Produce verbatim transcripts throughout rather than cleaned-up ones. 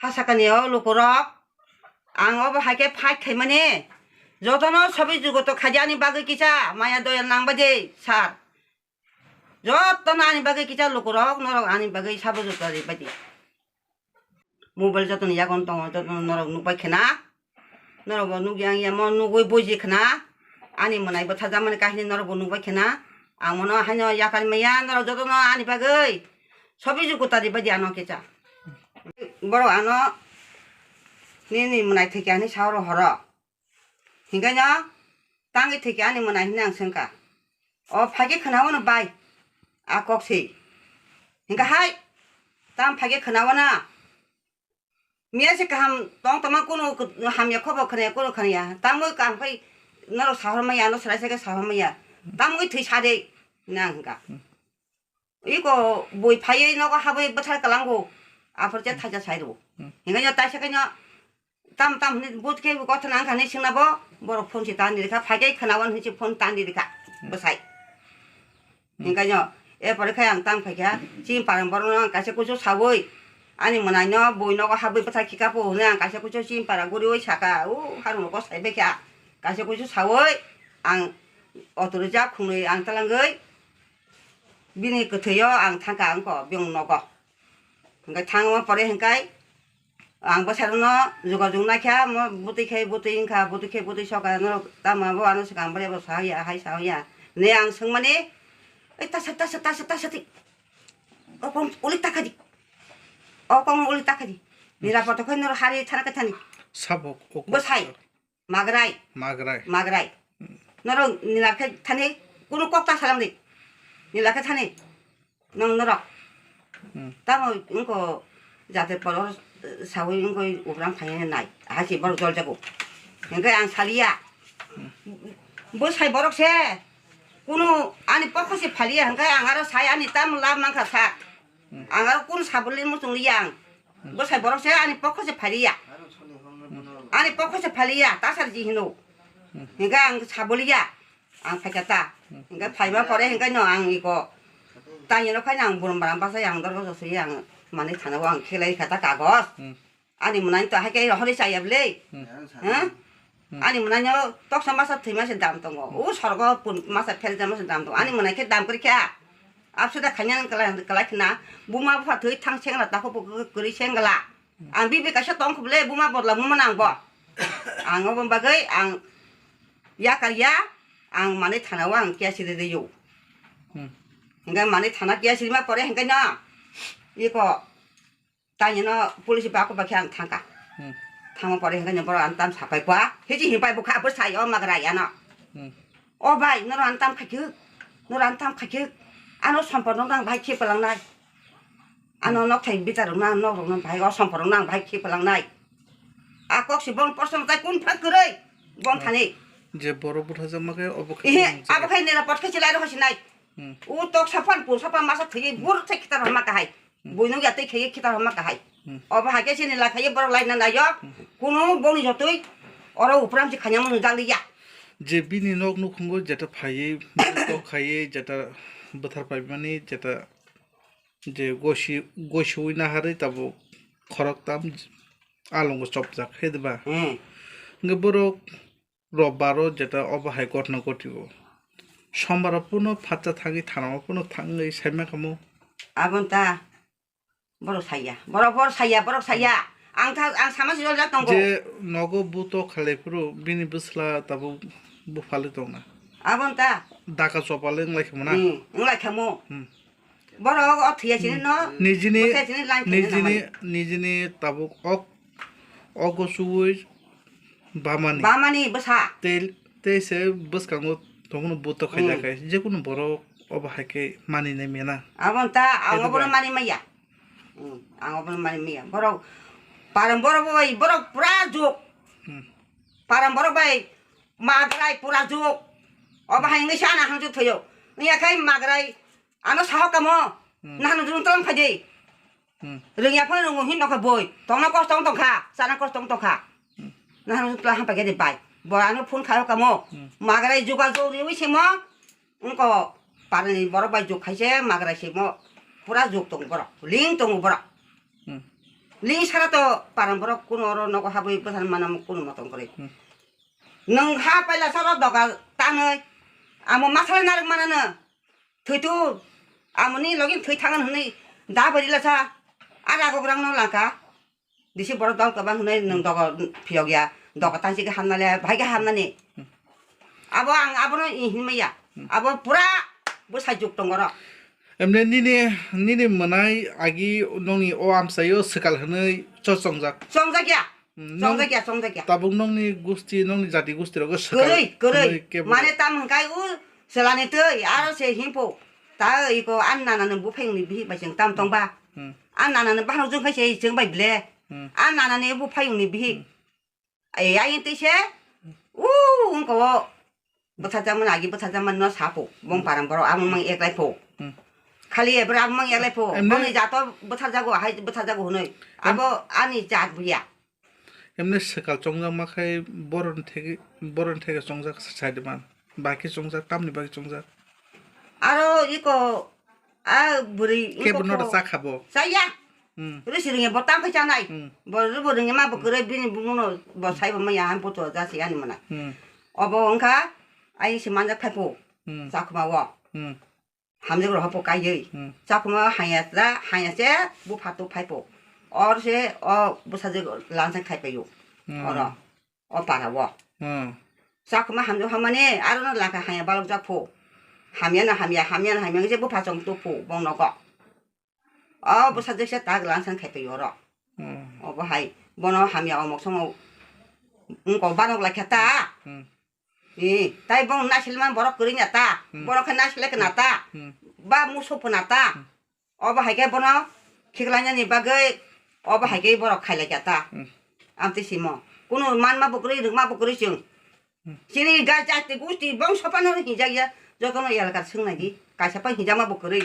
ha sakani o lukurok, ang obo hai khe fight khaimani, jotono sobi jugoto khaidi ani bagwi kisa maya doya nang bai di sir. Jotono ani bagwi kisa lukurok, norok ani bagwi sabo juta ri bai di. Mobile jotono yagon tongo, jotono norok nukbai khna. Norok bo nukya wngya mo nugwi buji khna. Ani mwnai bwtharjakmani kahini norok bo nukbai khna. Ang mono haino yakar maya, norok jotono ani bagwi sobi jukuta ri bai di ano kisa. Borok ano nini mwnai thwikya hinwi sao ro horo. Hinkhe no tangwi thwikhe ani mwnai hinwi ang swngkha. O phaikhe khwnao no bai, a kok se. Hinkhe hai, tam phaikhe khwnao na. Miya se kaham tong tongma kunu hamya khobo khwnaya, kunu khwnaya. Tamwi kaham khai norok sahormaya, ano swrai sai khe sahormaya. Tamwi thwi sa de, hinwi ang hinkha. Iko bui phaiwi nogo habwi bwthar kwlango, aphuru je thaisa sai rwo. Hmm. Hinkhe no taisa khe no tam tam hwnwi but khe kothana wngkha hinwi swngna bo, borok phone se tang di rikha, phaikhe khwnao hinwi se phone tang di rikha, hmm, bwsai. Hmm. Hinkhe no e pore khe ang tang phaikha, chini parang borokno ang kaisa kusu saui, ani mwnaino bui nogo habwi bwthar khika pho hwnwi ang kaisa kusu chini para guriui saka, o harung nogo sai baikha, kaisa kusu saui ang auto rijak khwnwi ang twlangwi. Bini kwthwio ang thangkha wngkha biyong nogo. Hwnkhe thangma pore hwnkhe ang bwsarokno jogajog naikha, mo bwtwi khe bwtwi wngkha, bwtwi khe bwtwi sokha, norok tamo bo ano swkang bai bo sahoya, hai sahoya. Ne ang swngmani, "Oi, tasa, tasa, tasa, tasa twi. O kong uli takha di. O kong uli takha di. Nirapoto khe norok hari thana khe thani." Sabo kok. Bwsai. Magrai. Magrai. Magrai. Hmm. Norok nila khe thani kunu kok ta salam di. Nila khe thani. Nong norok. Hmm. Tamo wngko jate poro sawi wngko ugrang phai nai. Hasi borok jol jago. Hingke ang salia. Hmm. Bo sai borok se. Kunu ani pokho se phalia hingke ang aro sai ani tamo lab mankha sa. Hmm. Ang aro kunu sabuli muchung liya ang. Hmm. Bo sai borok se ani pokho se phalia. Hmm. Ani pokho se phalia, tasar ji hino. Hmm. Hingke ang sabulia, ang phaikha ta. Hmm. Hingke phaima pore hingke no ang iko. Tangni no khaina ang burum baram basa ang dorgo sosui ang mani thana o ang khelai kha ta kagos. Hmm. Ani mwnai to hai khe hori chaya bwle. Hmm. Ha? Hmm. Ani mwnai no toksa masa thwi masa dam tongo. Hmm. O sorgo pun masa phel jama se dam tongo. Ani mwnai khe dam kri kha. Abse da khanya kala kala khna. Buma bupha thwi thang sengla takho bo kwrwi sengla. Hmm. Ang bibi kaisa tong khuble buma bodla muma nang bo. Ang obo bagwi ang yakar ya ang mani thana o ang kiya siri de yo. Hmm. Hingga mani thana kiya siri ma pore hingga na. Iko Tani no police ba ko ba khe ang thangka. Hmm. Thangma pore hingke ni borok ang tam sapai kha. Hiji himpai bukha abo sai o magra ya no. Hmm. O bai, noro ang tam khaikhe, noro ang tam khaikhe. Ano sompor no nang bai khe palang nai. Ano nok thai bitar no nok rok no bai o sompor no nang bai khe palang nai. A kok si bong porsom tai kun phak kwrwi. Bong thani. Je borok butha jama khe obo khe. Ihe, abo khe nira pot khe chilai ro hosi nai. Hmm. U tok sapan pun sapan masa thwi bur thai khitar ma kahai. Hmm. Buino ya tei kheye khitar hama kahai. Hmm. Obo haikhe chini lakhaiye borok laina nayo. Hmm. Kunu boni jotoi oro upram si khanya munu jali ya. Je bini nok nukhungo jeta phaiye, tok khaiye, jeta bwthar paimani, jeta je gosi, gosiwi naharwi tabuk khorok tam alongo chopjak khe diba. Hmm. Hingke borok Robbaro jeta obo hai ghotna ghotigo. Sombaro puno phatsa thangwi thanao puno thangwi saima kamo. Aboni ta borok saya, borok, borok saya, borok saya. Ang tha, ang sama si joljak tongo. Je nogo buto khalai phuru bini bwsla tabuk buphali tongna. Aboni ta. Daka chopale wnglaikha mona. Hmm, wnglaikha mo. Hmm. Borok o thwiya sini no. Nijini, bwsa sini line khaina nijini, nangmani. Nijini tabuk ok, ogo chuwi bamani. Bamani bwsa. Tei, tei se bwskango tongmani buto khaijak hmm. Khai. Jekunu borok obo hai khe mani nai mena. Aboni ta, ang obono mani maya. Hmm, ang obono mani maya. Borok, parang borok bai, borok pura juk. Hmm. Parang borok bai, magrai pura juk. Obo hai wngwi sana hangjuk thoyo. Wngya khai magrai, Ano saho kamo, hmm. Nahano dun tong khaidi. Hmm. Rwngya phano rwngo hin nokha boi. Tongna kosto wng tongkha, chana kosto wng tongkha. Hmm. Nahano tla hampa gede bai. Bo ano phone khayo kamo. Hmm. Magrai juga jog riwi simo. Wngko parani borok bai jog khaise magrai simo. Pura jog tong borok. Ling tong borok. Hmm. Ling sara to parang borok kuno oro nogo habwi bwthar manam kuno motong kwrwi. Hmm. Nwng ha paila soro doga tanwi amo masala narwk manano thwitu amoni login thwi thangan hwnwi da bari lasa a ragograng no langka. Disi borok dol kwbang hwnwi nwng dogo phiyok ya, dogo tansi khe hamna le, bahai khe hamnani. Abo ang abono i hinmaya. Abo pura bwsai juk tongo ro. Emne nini, nini mwnai agi nongni o amchaio swkal hwnwi cho chongjak. Chongjak ya. Hmm, nong Chongjak ya, chongjak ya. Tabuk nongni gusti, nongni jati gusti rogo swkal Kwrwi, kwrwi. hwnwi kebo. Mane tam hwnkai u selani twi, aro se himpo. Ta iko an nana no buphayungni bihik bai chwng tam tongba. Hmm. An nana no bahanok jwng khai se chwng bai ble. Hmm. An nana ni buphayungni bihik. Hmm. Ai, ai, tei se, u, wngko o, bwtharjakmani agi bwtharjakmani no sapo, bong Hmm. parang borok, amo mang eklai po. Hmm. Khali ebra amo mang eklai po, Emne- bongni jato bwtharjago, hai bwtharjago hwnwi. Em- Abo ani jat buya. Emne swkal chongjak ma khai boroni thege, boroni thege chongjak sai de man. Baki chongjak, tamni baki chongjak. Aro iko, a bwrwi Kebo iko no ko- da chakha bo. Chaya. Hmm. Risi ringe bo tam khai chanai. Hmm. Bo rubo ringe ma bo kwrwi bini bumuno bo sai bo maya han poto jasi ani mana. Hmm. Obo wngkha ai si manjak phaipo. Hmm. Chakma o. Hmm. Hamjak roha po kaiwi. Hmm. Chakma hanya da, hanya se bu phatu phaipo. Or se o bwsajwk lansang khai paio. Hmm. Oro. O para o. Hmm. Chakma hamjak hamani aro no laka hanya balok jak pho. Hamya na hamya, hamya na hamya se bu phachong tu pho bong nogo. O bwsajwk se tak lansang khai paio oro. Hmm. Obo hai bono hamya omok songo wngko banok lai kha ta. Hmm. Ee, tai bono nasilma borok kwrwi na ta, Hmm. borok khe nasilai khe na ta, Hmm. ba musu pho na ta. Hmm. Obo hai khe bono khiklainani bagwi, obo hai khe borok khailai kha ta. Hmm. Amtwi simo. Kunu manma bo kwrwi, rwngma bo kwrwi chwng. Hmm. Chini ga jati gusti bongso phano hinjak ya, jotono elakar swngnai di. Kaisa phano hinjakma bo kwrwi.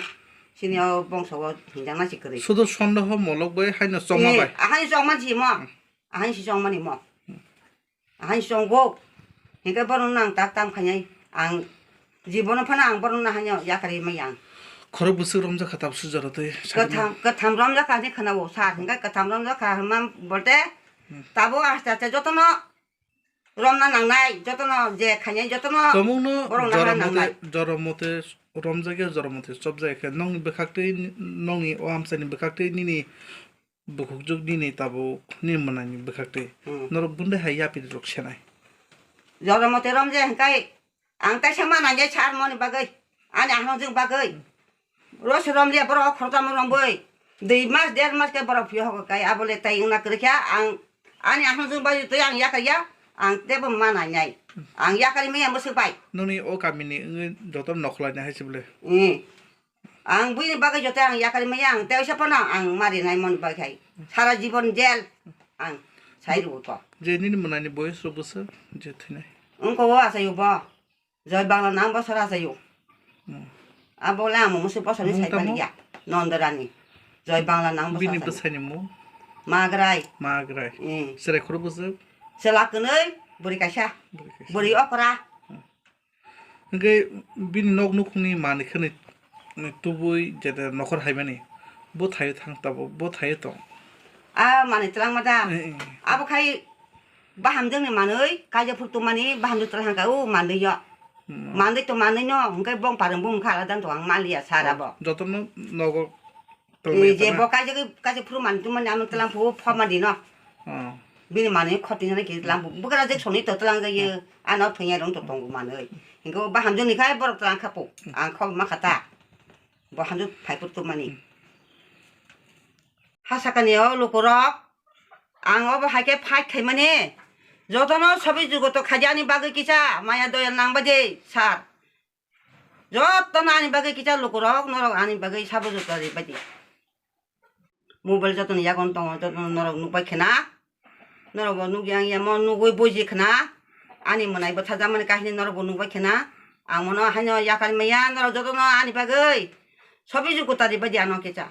Chini o bongso o hinjakna si kwrwi. Sudo sondoho molok bai haino chongma Ee, bai. Ahai chongma si mo. Hmm. Ahai si chongmani mo. Hmm. Ahai chongo. Hinkhe bono nang tak tam khainai. Ang jibono phano ang bono nahaino yakarwi maya ang. Khorok bwswk romjak kha tabuk sujaro tei sakni. Kwtham, kwtham romjak kha hinwi khwnao sir. Hinkhe kwtham romjak kha hwnma bolte Hmm. tabuk aste aste jotono romna nangnai, jotono je khainai jotono Tomungno borok nahana jora nangnai. Mote, jora mote romjak ya, jora mote chopjak ya khe nongni bwkhak tei nongni o amchaini bwkhak tei nini Bukhukjwk nini tabuk nini mwnaini bwkhaktwi Hmm. norok bundai hai yapiri rok senai. Jora mote romje hwnkhe ang teisa ma nangya sar moni bagwi, ani ahwnjwk bagwi. Rose romliya borok khoroksa ma rombwi. Dui mas, der mas khe borok phiya hogo kai, abole tai wngna kwrwikha ang ani ahwnjwk bagwi twi ang yakariya, ang teibo ma nangnai. Ang yakari maya mwswk bai. Nini o kamini wngwi joto nokholai nai hai se bole. Hmm. Ang buini bagwi joto ang yakari maya ang teisa phano ang mari nai mon bai khai. Sara jibon jel ang sai rw to. Je nini mwnani boyos rok bwswk je thwinai. Wngko o achaio bo. Joy Bangla nang bosor achaio. Hmm. Abo le amo musi bosor ni Mung sai tamo? Paliya. Nonda Rani. Joy Bangla nang bosor Bini achaio. Bwsai ni mung? Magrai. Magrai. Hmm. Serai khoro bwswk? Chwla kwnwi, bwrwi kaisa. Bwrwi kaisa. Bwrwi okra. Hmm. Hwnkhe bini nok nukhungni manwi khwnwi tubui jeta nokhor haimani, bo thaio thang tabuk, bo thaio tong. A manwi twlangma da. Eh, eh. Abo khai bahamjakni manwi, kaijak phuru tongmani bahamjak twlang hangkha o manwi o. Hmm. Manwi to manwi no, hwnkhe bong parwng bumung kha alada wng tong ang maliya sara bo. Jotono nogo Twlangma Ee, je yatana. Bo kaisa khe, kaisa phuru manwi tongmani ano twlang phuru pho mani no. Oh. Bini manwi khoti nani khe twlang phuru. Bwkra je soni to twlang jaiyo. Hmm. Ano thwngya rong to tongo manwi. Hinkhe bo bahamjwk ni khai borok twlang kha phuru. Hmm. Ang kho ma kha ta. Bo hamjwk phai phuru tongmani. Hmm. Ha sakani o lukurok. Ang obo hai khe fight khaimani. Jotono sobi jugo to khaidi ani bagwi kisa maya doya nang baidi sir. Jotono ani bagwi kisa lukurok, norok ani bagwi sabo juta ri baidi. Mobile jotono yagon tongo, jotono norok nukbai khna. Norok bo nukya wngya mo nugwi buji khna. Ani mwnai bwtharjakmani kahini norok bo nukbai khna. Ang mono haino yakar maya, norok jotono ani bagwi sobi juta ri baidi ano kisa.